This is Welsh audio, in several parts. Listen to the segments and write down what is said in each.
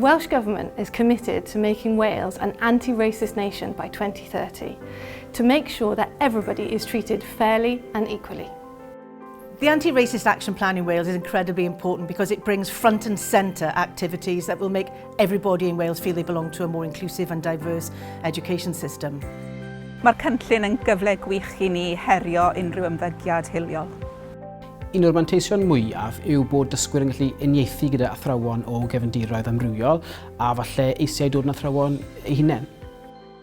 Welsh Government is committed to making Wales an anti-racist nation by 2030, to make sure that everybody is treated fairly and equally. The Anti-Racist Action Plan in Wales is incredibly important because it brings front and centre activities that will make everybody in Wales feel they belong to a more inclusive and diverse education system. Mae'r cynllun yn gyfle gwych i ni herio unrhyw ymddygiad hiliol. Un o'r manteision mwyaf yw bod dysgwyr yn gallu uniaethu gyda athrawon o gefndiroedd amrywiol a falle eisiau dod yn athrawon eu hunain.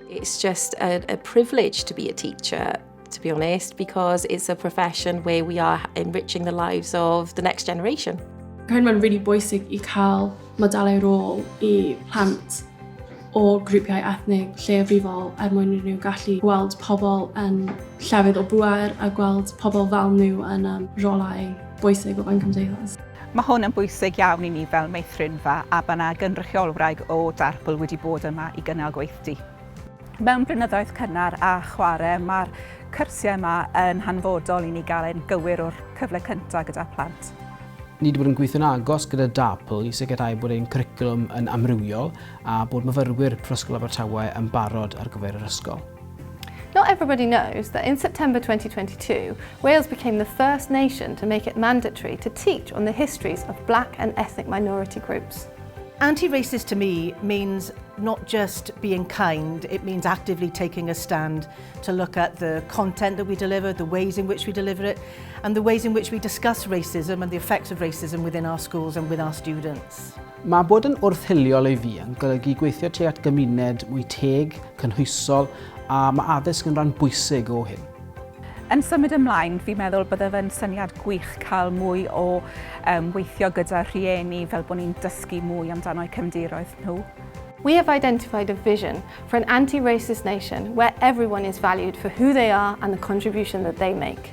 It's just a privilege to be a teacher, to be honest, because it's a profession where we are enriching the lives of the next generation. Credu mae'n really bwysig i cael modelau rôl i plant o grwpiau ethnig lleiafrifol er mwyn iddyn nhw gallu gweld pobl yn llefydd o bŵer a gweld pobl fel nhw yn um, rolau bwysig o fewn cymdeithas. Mae hwn yn bwysig iawn i ni fel meithrinfa a bod yna gynrychiolwraig o DARPL wedi bod yma i gynnal gweithdy. Mewn blynyddoedd cynnar a chwarae, mae'r cyrsiau yma yn hanfodol i ni gael ein gywir o'r cyfle cyntaf gyda plant. Ni wedi bod yn gweithio'n agos gyda DARPL i sicrhau bod ein cwricwlwm yn amrywiol a bod myfyrwyr Prifysgol Abertawe yn barod ar gyfer yr ysgol. Not everybody knows that in September 2022, Wales became the first nation to make it mandatory to teach on the histories of black and ethnic minority groups. Anti-racist to me means not just being kind, it means actively taking a stand to look at the content that we deliver, the ways in which we deliver it, and the ways in which we discuss racism and the effects of racism within our schools and with our students. Mae bod yn wrth-hiliol i fi yn golygu gweithio tuag at gymuned mwy teg, cynhwysol, a mae addysg yn rhan bwysig o hyn. Yn symud ymlaen, fi'n meddwl bydde fe'n syniad gwych cael mwy o um, weithio gyda rhieni fel bod ni'n dysgu mwy amdano eu cefndiroedd nhw. We have identified a vision for an anti-racist nation where everyone is valued for who they are and the contribution that they make.